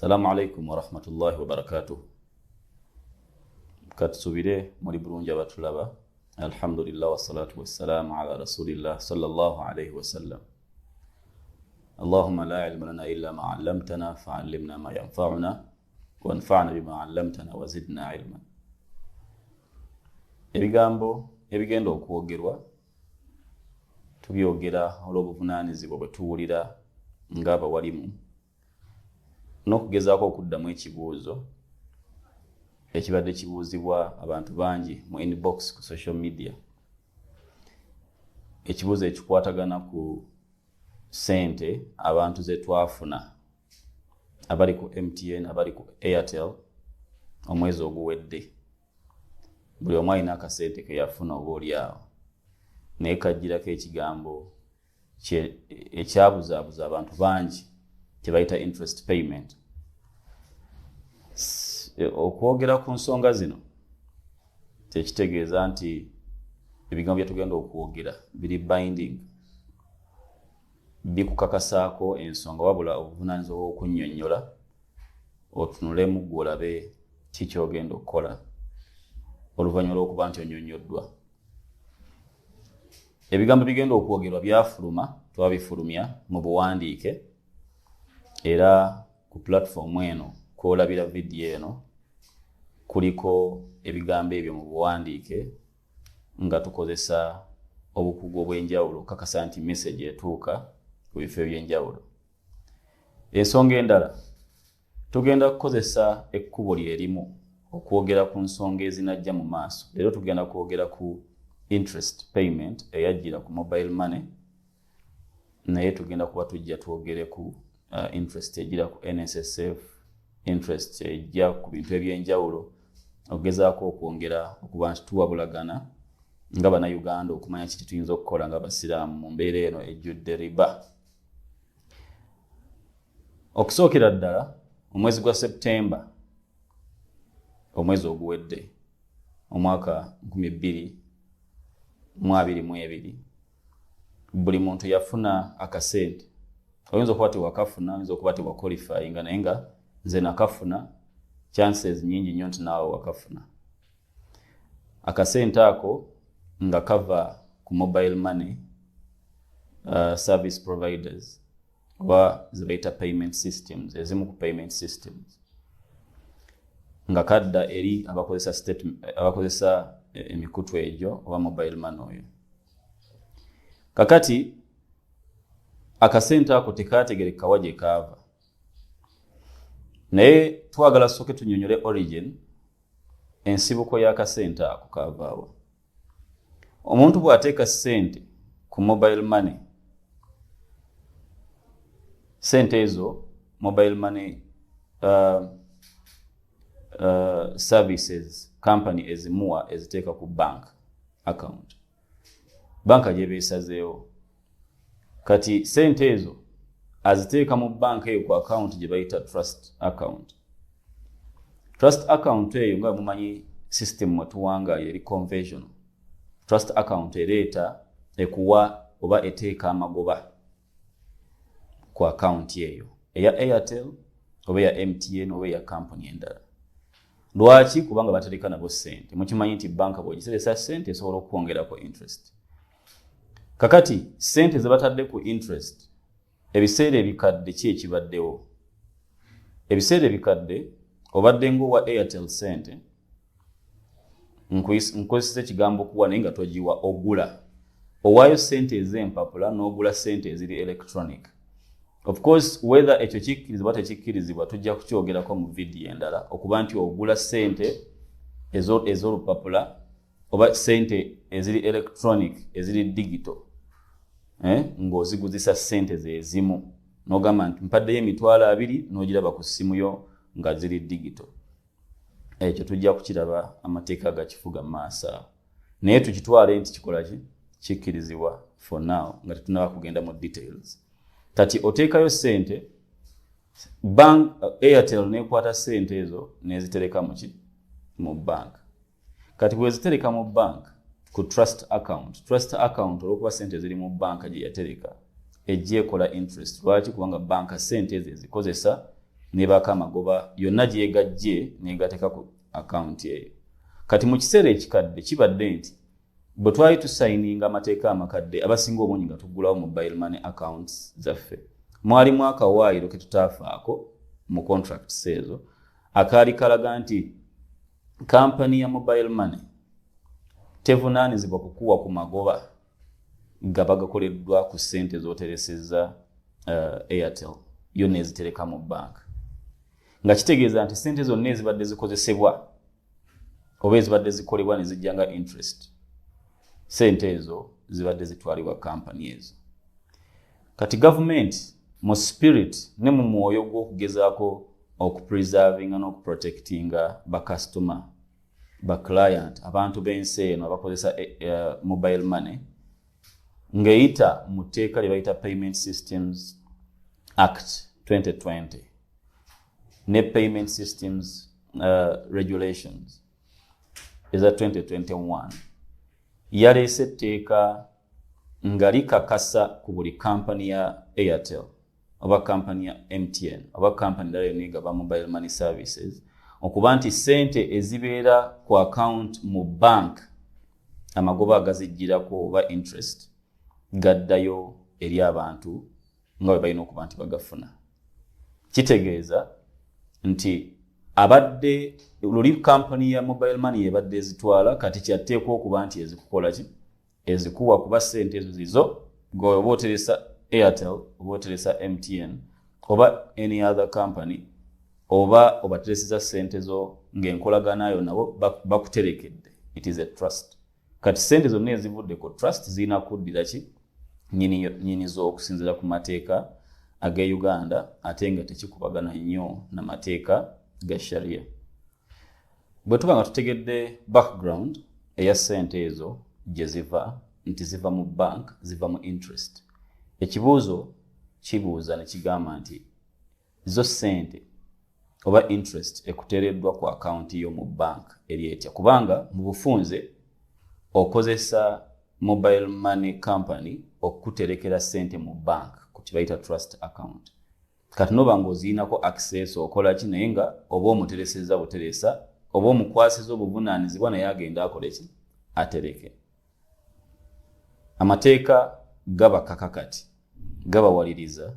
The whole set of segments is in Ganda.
Salaamu alaikum warahmatullahi wabarakatuh. Katusubire muli bulungi abatulaba. Alhamdulillah wassalatu wassalamu ala rasulillah sallallahu alaihi wasallam. Allahumma la ilma lana illa ma allamtana faallimna ma yanfauna wanfana bima allamtana wazidna ilma. Ebigambo ebigenda okwogerwa tubyogera olw'obuvunaanyizibwa bwe tuwulira ng'abawalimu n'okugezaako okuddamu ekibuuzo ekibadde kibuuzibwa abantu bangi mu inbox ku social media, ekibuuzo ekikwatagana ku ssente abantu ze twafuna abali ku MTN, abali ku Airtel omwezi oguwedde. Buli omu alina akasente ke yafuna oba oli awo, naye kajjirako ekigambo ekyabuzaabuza abantu bangi kye bayita interest payment. Okwogera ku nsonga zino tekitegeeza nti ebigambo bye tugenda okwogera biri binding, bikukakasaako ensonga, wabula obuvunaanyizibwa bw'okunnyonnyola otunulemu ggwe olabe ki ky'ogenda okukola oluvannyuma lw'okuba nti onnyonnyoddwa. Ebigambo bigenda okwogerwa byafuluma, twabifulumya mu buwandiike, era ku platform eno kw'olabira vidiyo eno kuliko ebigambo ebyo mu buwandiike nga tukozesa obukugu obw'enjawulo okukakasa nti message etuuka ku bifo eby'enjawulo. Ensonga endala, tugenda kukozesa ekkubo lye limu okwogera ku nsonga ezinajja mu maaso. Leero tugenda kwogera ku interest payment eyajjira ku mobile money, naye tugenda kuba tujja twogere ku interest ejjira ku NSSF, interest ejja ku bintu ebyenjawulo, okugezaako okwongera okuba nti tuwabulagana nga Bannayuganda okumanya kiki tuyinza okukola nga Abasiraamu mu mbeera eno ejjudde riba. Okusookera ddala, omwezi gwa September, omwezi oguwedde, omwaka 2022, buli muntu yafuna akasente. Oyinza okuba tewakafuna, oyinza okuba tewaqualifyinga, naye nga nze nakafuna, chances nyingi nnyo nti naawe wakafuna akasente ako nga kava ku mobile money service providers oba zebayita payment systems, ezimu ku payment systems, nga kadda eri abakozesa emikutu egyo oba mobile money oyo. Kakati akasente ako tekategereka wa gye kaava, naye twagala sooke tunyonyole origin, ensibuko y'akasente ako kaavaawa. Omuntu bw'ateeka ssente ku mobile money, ssente ezo mobile money services company ezimuwa eziteeka ku bank account, banka gyeba esazeewo. Kati ssente ezo aziteeka mu banka eyo ku account gye bayita trust account. Trust account eyo, nga mumanyi system mwetuwangayo eri conventional, trust account ereeta ekuwa oba eteeka amagoba ku account eyo eya Airtel oba eya MTN oba eya company endala. Lwaki? Kubanga batereka nabo ssente. Mukimanyi nti banka bw'ogiseresa ssente esobola okukwongerako interest. Kakati ssente ze batadde ku interest, ebiseera ebikadde ki ekibaddewo? Ebiseera ebikadde obadde ng'owa Airtel ssente, nkozesa ekigambo kuwa naye nga togiwa, ogula, owaayo ssente ez'empapula n'ogula ssente eziri electronic. Of course, whether ekyo kikkirizibwa tekikkirizibwa tujja kukyogerako mu vidiyo endala, okuba nti ogula ssente ez'olupapula oba ssente eziri electronic, eziri digital, ng'oziguzisa ssente zezimu, n'ogamba nti mpaddeyo 20,000 n'ogiraba ku ssimu yo nga ziri digital. Ekyo tujja kukiraba amateeka gakifuga mu maaso awo, naye tukitwale nti kikola ki, kikkirizibwa for now nga tetunaba kugenda mu details. Kati oteekayo ssente bank, Airtel nekwata ssente ezo nezitereka muki, mu bank. Kati bwezitereka mu bank ku trust account, trust account olwokuba ssente ziri mu banka gye yatereka, ejja ekola interest. Lwaki? Kubanga banka ssente ezo ezikozesa Nebaako amagoba yonna gyegajje negateeka ku akawunti eyo. Kati mu kiseera ekikadde kibadde nti bwe twali tusayininga amateeka amakadde, abasinga obungi nga tuggulawo mobile money accounts zaffe, mwalimu akawaayiro ke tutaafaako mu contracts ezo, akaali kalaga nti kampani ya mobile money tevunaanizibwa kukuwa ku magoba gaba gakoleddwa ku ssente z'oteresezza Airtel yo nezitereka mu banka, nga kitegeeza nti ssente zonna ezibadde zikozesebwa oba ezibadde zikolebwa ne zijja nga interest, sente ezo zibadde zitwalibwa kampani ezo. Kati gavumenti mu spirit ne mu mwoyo gw'okugezaako okupreservinga n'okuprotectinga bakasitoma, baclient, abantu b'ensi eno abakozesa mobile money, ng'eyita mu tteeka lye bayita Payment Systems Act 2020 ne Payment Systems Regulations eza 2021, yaleese etteeka nga likakasa ku buli kampani ya Airtel oba kampani ya MTN oba kampani endala yonna egaba mobile money services okuba nti sente ezibeera ku account mu bank, amagoba agazijjirako oba interest gaddayo eri abantu nga bwe balina okuba nti bagafuna. Kitegeeza nti abadde luli kampani ya mobile money ebadde ezitwala, kati kyatteekwa okuba nti ezikukola ki? Ezikuwa, kuba sente ezo zizo gwe oba oteresa Airtel oba oteresa MTN oba any other company, oba obatereseza sente zo ng'enkolaganayo nabo bakuterekedde. It is a trust. Kati sente zonna ezivudde ku trust zirina kuddira ki? Nyinizo, okusinziira ku mateeka ag'e Uganda, ate nga tekikubagana nnyo na mateeka ga sharia. Bwe tuba nga tutegedde background eya sente ezo gye ziva, nti ziva mu bank, ziva mu interest, ekibuuzo kibuuza ne kigamba nti zo sente oba interest ekuteereddwa ku akawunti yo mu bank eri etya? Kubanga mu bufunze okozesa mobile money company okuterekera sente mu bank ku kibayita trust account. Kati noba ng'ozirinako access, okola ki? Naye nga oba omutereseza buteresa oba omukwasiza obuvunaanyizibwa, naye agenda akole ki? Atereke. Amateeka gabakaka, kati gabawaliriza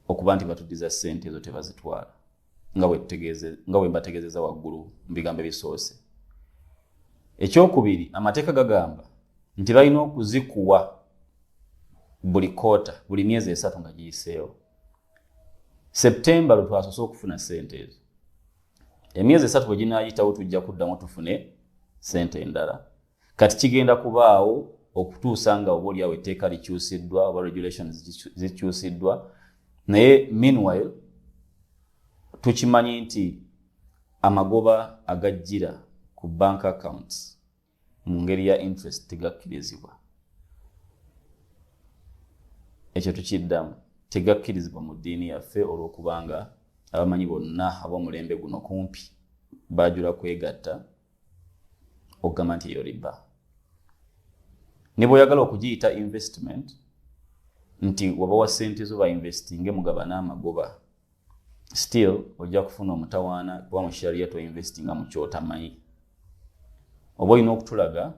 okuba nti batuddiza ssente ezo, tebazitwala, nga bwe mbategeezeza waggulu mu bigambo ebisoose. Ekyokubiri, amateeka gagamba nti balina okuzikuwa buli quarter, buli myezi 3 nga giyiseewo. Septemba lwe twasoose okufuna ssente ezo. Emyezi 3 bwe ginaayitawo, tujja kuddamu tufune ssente endala. Kati kigenda kubaawo okutuusa nga oba oliawo etteeka likyusiddwa oba regulations zikyusiddwa. Naye meanwhile tukimanyi nti amagoba agajjira ku bank accounts mu ngeri ya interest tegakkirizibwa. Ekyo tukiddamu, tegakkirizibwa mu ddiini yaffe, olw'okubanga abamanyi bonna ab'omulembe guno kumpi bajula kwegatta okugamba nti eyo riba. Ne bw'oyagala okugiyita investment, nti wabawa sente zo bainvestinge mugabane amagoba, still ojja kufuna omutawaana, kuba mu sharia toinvestinga mu kyotamanyi. Oba olina okutulaga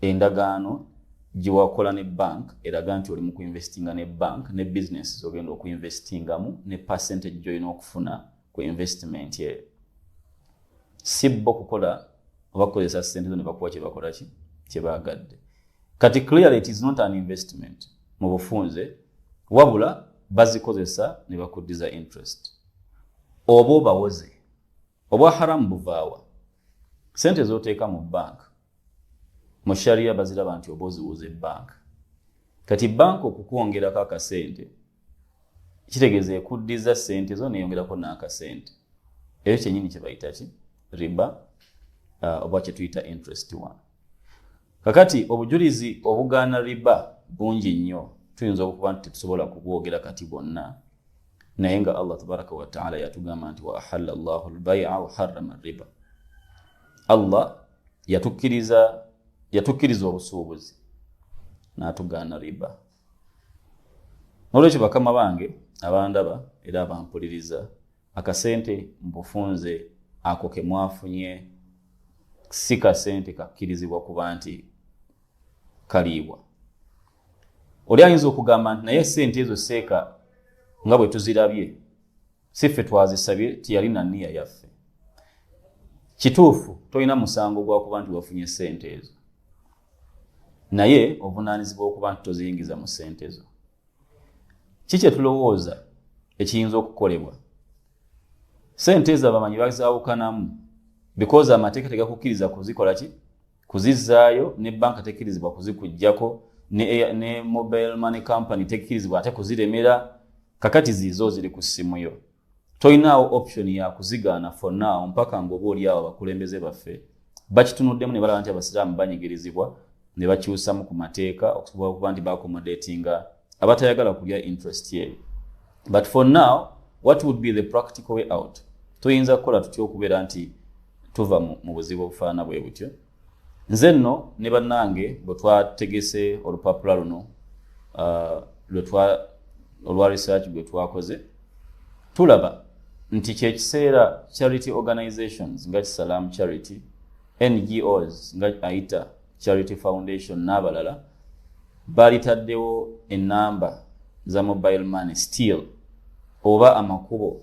endagaano gye wakola ne bank eraga nti oli mu kuinvestinga ne bank, ne business zogenda okuinvestingamu, ne percentage gy'olina okufuna ku investment eyo. Si bo kukola oba kukozesa sente zo ne bakuwa kye bakola ki kye baagadde. Kati clearly it is not an investment mu bufunze, wabula bazikozesa ne bakuddiza interest oba obawoze. Obwa haramu buvaawa? Sente z'oteeka mu bank, mu sharia baziraba nti oba oziwuza ebbanka. Kati banka okukwongerako akasente kitegeeza ekuddiza sente zo neyongerako n'akasente. Eyo kyenyini kye bayita ki? Riba, oba kyetuyita interest one. Kakati obujulizi obugaana riba bungi nnyo, tuyinza okuba nti tetusobola kubwogera kati bwonna, naye nga Allah tabaraka wataala yatugamba nti wa ahalla llahu lbaia wa harrama riba. Allah yatukkiriza obusuubuzi n'atugaana riba. Nolwekyo bakama bange, Abandaba era abampuliriza, akasente mbufunze ako ke mwafunye si kasente kakkirizibwa kuba nti kaliibwa. Oli ayinza okugamba nti naye sente ezo seeka nga bwe tuzirabye si ffe twazisabye, teyali na nniya yaffe. Kituufu, tolina musango gwa kuba nti wafunye sente ezo, naye ovunaanyizibwa okuba nti toziyingiza mu sente zo. Ki kye tulowooza ekiyinza okukolebwa? Sente ezo abamanyi bazaawukanamu because amateeka tegakukkiriza kuzikola ki, kuzizzaayo, ne banka tekkirizibwa kuzikuggyako, ne mobile money company tekkirizibwa ate kuziremera. Kakati ziizo ziri ku ssimu yo, tolinaawo option ya kuzigaana for now mpaka ng'oba oli awo abakulembeze baffe bakitunuddemu ne balaba nti abasiraamu banyigirizibwa ne bakyusamu ku mateeka okusobola okuba nti baaccommodatinga abatayagala kulya interest eyo. But for now, what would be the practical way out? Tuyinza kukola tutya okubeera nti tuva mu buzibu obufaanana bwe butyo? Nze nno ne bannange bwe twategese olupapula luno olwa research gwe twakoze, tulaba nti kyekiseera charity organizations nga Kisalaamu Charity, NGOs nga Aita Charity Foundation n'abalala balitaddewo enamba za mobile money still oba amakubo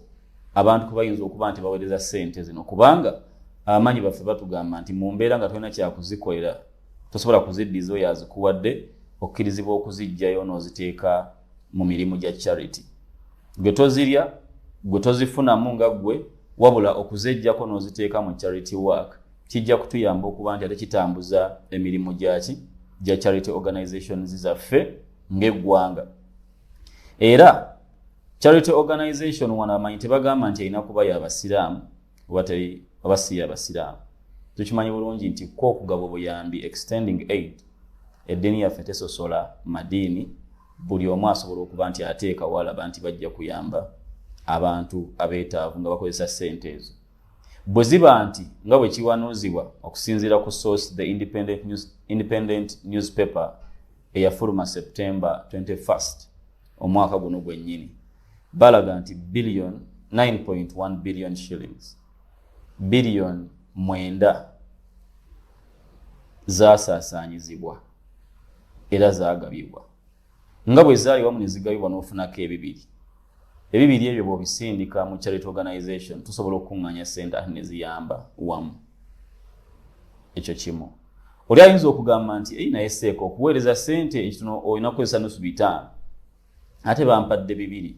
abantu kwe bayinza okuba nti baweereza ssente zino, kubanga abamanyi baffe batugamba nti mu mbeera nga tolina kyakuzikolera, tosobola kuziddiza oyo azikuwadde, okkirizibwa okuziggyayo n'oziteeka mu mirimu gya charity. Gwe tozirya, gwe tozifunamu nga ggwe, wabula okuzeggyako n'oziteeka mu charity work kijja kutuyamba okuba nti ate kitambuza emirimu gyaki, gya charity organizations zaffe ng'eggwanga. Era charity organization wano amanyi tebagamba nti erina kuba yabasiraamu oba teri oba si yabasiraamu. Tukimanyi bulungi nti ko okugaba obuyambi, extending aid, eddiini yaffe tesosola madiini. Buli omu asobola okuba nti ateeka walaba nti bajja kuyamba abantu abeetaavu nga bakozesa ssente ezo. Bwe ziba nti nga bwe kiwanuuzibwa okusinziira ku source, the Independent newspaper eyafuluma September 21st omwaka guno gwennyini, balaga nti billion 9.1 billion shillings, billion 9 zaasaasaanyizibwa era zaagabibwa. Nga bwe zaali wamu ne zigabibwa n'ofunako ebibiri ebibiri ebyo, bw'obisindika mu charity organization, tusobola okukuŋŋaanya ssente ate ne ziyamba wamu. Ekyo kimu. Oli ayinza okugamba nti ei, naye seeka, okuweereza ssente ekitono olina kukozesa nusu bitaano, ate bampadde bibiri.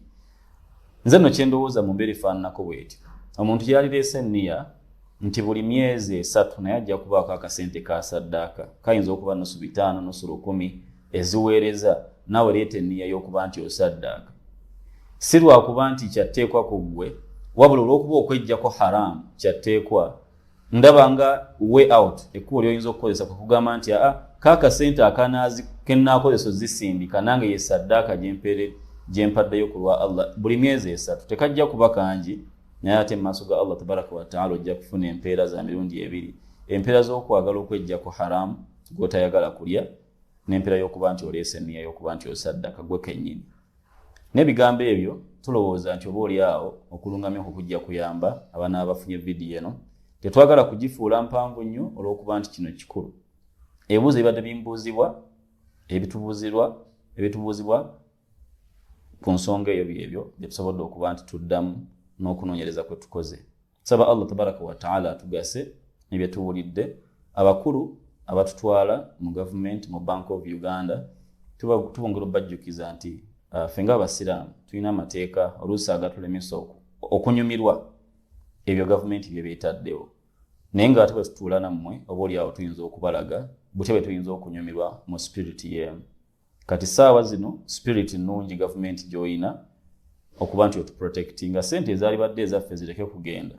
Nze nno kyendowooza mu mbeera efaananako bwetyo, omuntu yalireese enniya nti buli myezi 3 naye ajja kubaako akasente ka saddaaka, kayinza okuba nusu bitaano, nusu lukumi eziweereza. Naawe leeta enniya y'okuba nti osaddaaka, si lwakuba nti kyatteekwa ku ggwe, wabula olw'okuba okweggyako haramu kyatteekwa. Ndaba nga way out, ekkubo ly'oyinza okukozesa kwe kugamba nti aa, kaakasente akanaazi kenaakozesa ozisindika nange ye saddaaka gyempeere gyempaddeyo ku lwa Allah buli myezi 3. Tekajja kuba kangi, naye ate mu maaso ga Allah tabaraka wataala ojja kufuna empeera za mirundi ebiri: empeera z'okwagala okweggyako haramu gw'otayagala kulya, n'empeera y'okuba nti oleese enniya y'okuba nti osaddaka gwe kennyini. N'ebigambo ebyo, tulowooza nti oba oli awo okulungamya okwo kujja kuyamba abanaaba bafunye vidiyo eno. Tetwagala kugifuula mpanvu nnyo olw'okuba nti kino kikulu. Ebibuuzo ebibadde bimbuuzibwa, ebitubuuzibwa ku nsonga eyo, byebyo bye tusobodde okuba nti tuddamu n'okunoonyereza kwe tukoze. Saba Allah tabaraka wataala atugase ne bye tuwulidde. Abakulu abatutwala mu gavumenti, mu Bank of Uganda, tubongera obajjukiza nti ffe ng'abasiraamu tulina amateeka oluusi agatulemesa okunyumirwa ebyo gavumenti bye beetaddewo, naye nga ate bwe tutuula nammwe, oba oli awo tuyinza okubalaga butya bwe tuyinza okunyumirwa mu spirit y'emu. Kati saawa zino spirit nnungi gavumenti gy'oyina okuba nti otuprotectinga, sente ezaalibadde ezaffe zireke kugenda,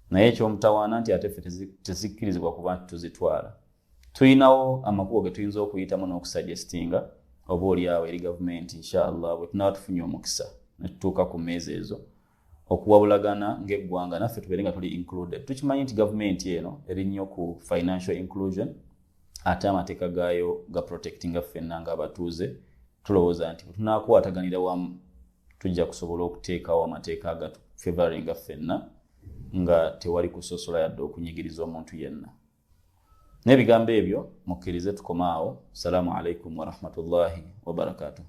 naye ekyomutawaana nti ate ffe tezikkirizibwa kuba nti tuzitwala. Tuyinawo amakubo ge tuyinza okuyitamu n'okusuggestinga oba oli awo eri gavumenti. Inshallah bwe tunaba tufunye omukisa ne tutuuka ku mmeeza ezo okuwabulagana ng'eggwanga, naffe tubeere nga tuli included. Tukimanyi nti gavumenti eno eri nnyo ku financial inclusion, ate amateeka gaayo ga protectinga ffenna ng'abatuuze. Tulowooza nti bwe tunaakwataganira wamu. Tujja kusobola okuteekawo amateeka agatufavoringa ffenna nga tewali kusosola yadde okunyigiriza omuntu yenna. N'ebigambo ebyo mukkirize tukome awo. Salaamu alaikum warahmatullahi wabarakatuhu.